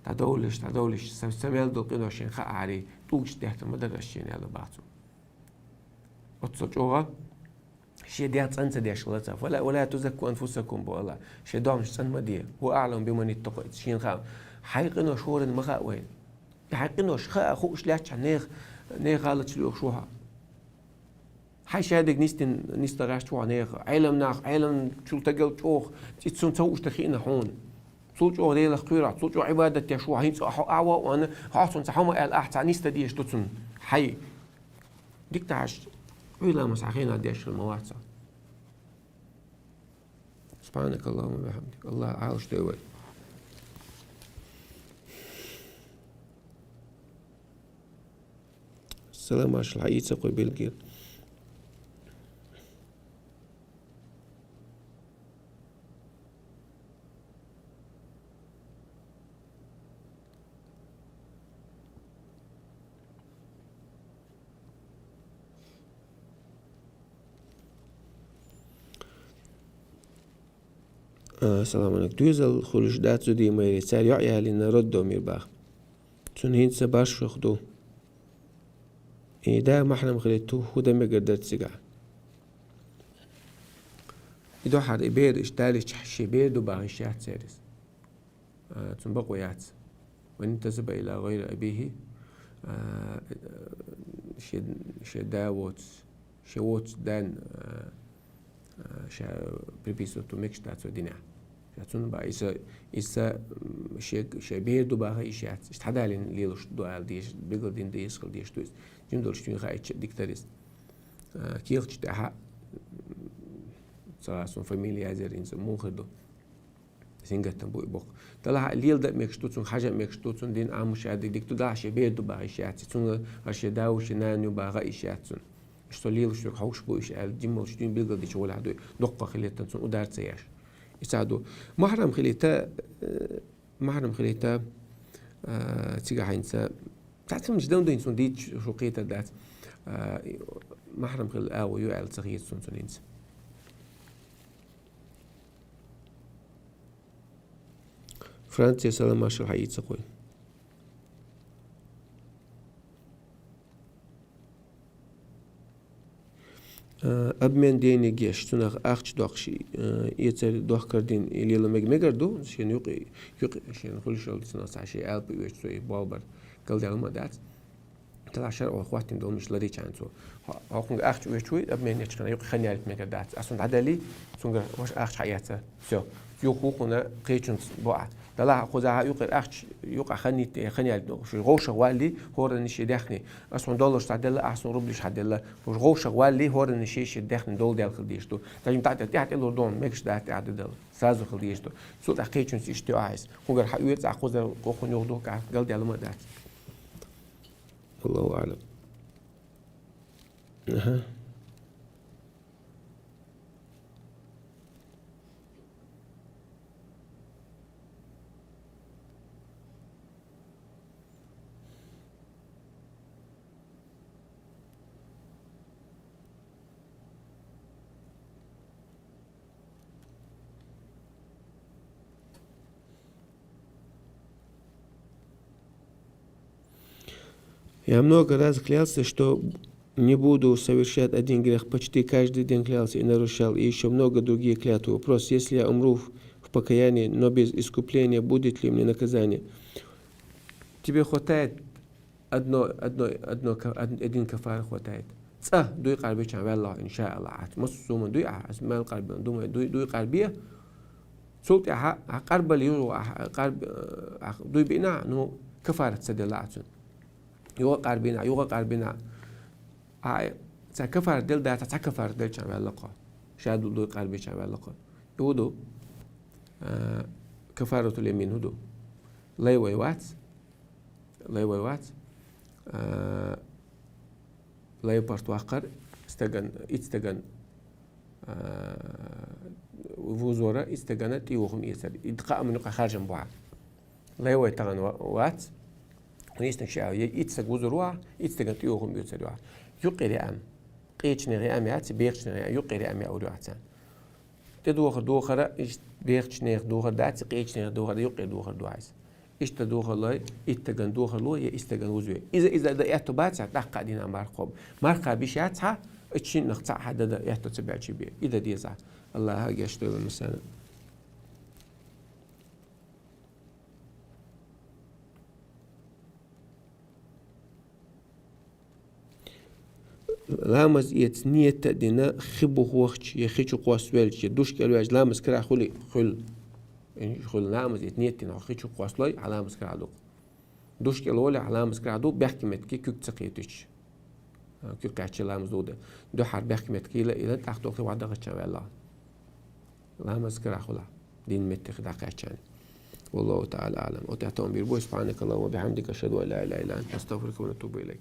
ДӀадовлалаш, дӀадовлалаш, сан, сан мел долу къинош шена хаахьара, тӀулгаш деттар ма дара ас шена, аьлла боху цо. Оццул чӀогӀа шен дегӀ цӀан ца деш хилла цара. «Ва ла, ва ла тузакку анфусакум», боху АллахӀа. Шен догӀмаш цӀан ма де. «ХӀува аӀламу биман иттакъа». Шена хаьа. Хьайн къинош хӀоранна ма хаьа вайна. Хьайн къинош хаа, хууш лаьттачхьана нехан, нехан гӀалаташ лоьхуш ву хьо. Хьайн шадерг нисдина, нисдан гӀерташ ву хьо нехан. Ӏелам нах, Ӏелам чул стагал чӀогӀа, и цунна ца хууш дан хиъна хьуна. Цул чӀогӀа Делах кхоьру хьо, цул чӀогӀа Ӏибадат деш ву хьо, хӀинца хьо а вахана, хьо цунна цхьа хӀума аьлла, ахь цхьа нисдан дезаш ду цунна. Хьай. Дика ду хьажа, Ӏуьйламас хьан хенахь деш хир ма вац хьо. СубхьанакаллахӀумма ва бихьамдик. АллахӀ Ӏалаш дойла вай. Салам маршалла, хьан йийца кхо билггал. А, салам алейкум. Доьзал хуьлуш дац зудий майрий, цара йоӀ ялийна роддоме баха. Цунна хӀинца башхалла ду. И да махьрам хилийта хӀу дан мегар дара цигахь. И дуьххьара и бер иштта далийча, шен бер ду баха йиш яц церан. А, цунна бакъо яц. «Ман интасаба иля гӀайри абихӀи», а, шен, шен да воцу, шен воцу ден, а, а, ша приписывать ду мегаш дац вай динехь. Ша цунна баха, иза, иза, м, шен, шен бер ду баха йиш яц. Иштта хьадалийна лелаш ду аьлла дезаш, билгалдина дезаш хила дезаш ду иза. Жима долуш дуьйна хаийтча дика дара иза. А, кехаташ тӀехь, м, ца, суна фамилия язъяр, хӀинца муха хир ду. Сингаттам бу и боккха. Делахь а леладан а мегаш ду цунна, хьажан а мегаш ду цунна, дин Ӏамош а дика ду, делахь а шен бер ду баха йиш яц цунна, хӀара шен да ву, шен нана ю баха йиш яц цунна. Иштта со лелаш верг хьовш бу уьш аьлла, жимма волуш дуьйна билгалдича гӀолехь дуй, доккха хилийтан цунна удар ца еш. Иццахь ду. Махьрам хилийта, э, махьрам хилийта, э, цигахь хӀинца. Цхьацца хӀуманаш дан дуьйна цунна дийцча шу кхетар дац. Э, махьрам хила агӀо ю аьлла ца хета суна цунна хӀинца. Франция салам-маршал хьаийца кхуй. Э, обмен денег еш, цунах ахча доккхуш, э, эцар дохкар дин и лела мег-, мегар ду, шен юкъе, юкъе шен хуьлуш йолу цунах цхьа шен алапа оьцу цо и болх бар, галдаьлла ма дац. Тала шаръо хӀоттийна долу муш ларичарна цо. Хьо-, хьокхунга ахча оьцуш вуй, обмен ечу хенахь юкъе хан ялийта мегар дац. Ас хӀунда дӀадалий, цунгара ваша ахча хьаэца. Всё. Юха хӀокхунна кхечунца бу ахь. Делахь а кхузахь а юкъера ахча, юкъахь хан йитта, хан ялийта, шу вовшах валлий, хӀоранна шен даьхни. Ас хьуна долларш схьаделла, ахь суна рублиш схьаделла. Шу вовшах валлий, хӀоранна шен, шен даьхни дола даьлла хила дезаш ду. Даже тӀе, тӀе, тӀе лур ду, мегаш дац тӀе а ду дала. Сразу хила дезаш ду. Цул тӀаьхьа кхечунца иштта йо ахь иза. Хьунгара хьаоьцу ахь, кхузара хӀокхунна юха духкахь, галдаьлла ма дац. Аллаху а'лам. Аха. Я много раз клялся, что не буду совершать один грех. Почти каждый день клялся и нарушал, и ещё много другие клятвы. Вопрос: если я умру в, в покаянии, но без искупления, будет ли мне наказание? Тебе хватает одно, одно, одно ка-, од-, один кафара хватает. Цкъа дуй къарбеча ваьлла, иншааллах, ахь. Массо а зуман дуй ахь, ас мел къарбе, думай, дуй, дуй къарбе. Цул тӀаьхьа, ахь къарбал югӀу, ахь къарб-, ахь дуй бина, ну, кафарат ца делла ахь цунна. Юха къарбина, юха къарбина. Ахь ца кафарат дел дац, ца кафарат делча ваьлла кхо. Ша ду дуй къарбеча ваьлла кхо. И хӀу ду, а, кафаратул ямин хӀу ду. Лай вай вац. Лай вай вац. А, лай парт ваккхар, стаган, ит стаган, а, вузора, ит стагана тӀе вохум эцар. И кхаа муьнукъа харжам бу хьа. Лай вай таган ва-, вац. Хьуниснаг ша, я ит стаг вузур вахь, ит стагана тӀе вохум эцар вахь. Юкъе реам. Къечне реам яц, бехчне реам, юкъе реам я ур вац. ТӀедохар дохара, иш бехачу нехан дохар дац, къечу нехан дохар, юккъе дохар ду хьайса. Иштта дохарлой, иттаган дохарло я иттаган вузаве. Иза, иза да аьтту бацахь, тӀаккха а дина марха кхобу. Марха биш яц хьа, иччиннах цхьаъ хьа дада аьтту ца баьлчи бе. И да деза. Аллаха гечдойла масана. Ламаз эца ниет а дина, хи буха вахча, я хи чу кхоссавелча, я душ кӀел ваьжча, ламаз карахь хуьлий? Хуьлу. Хуьлу, ламаз эца ниет дина, хьо хи чу кхоссалой, хьан ламаз карахь ду-кх. Душ кӀел волехь, хьан ламаз карахь ду, бехке метте куьг ца кхетича. Куьг кхаьчча ламаз ду де. Дуьххьара бехке метте йила, йила, тӀаккха тохе вахь дагӀача ваьлла. Ламаз карахь хуьлахь. Дин метте хи дӀакхаьччани. Валлаху та'ала а'лам. Оцу тӀехь товм бийр бу. Субханакаллахумма ва бихамдика, ашхаду ан ла илаха илла анта, настагъфирука ва натубу илайк.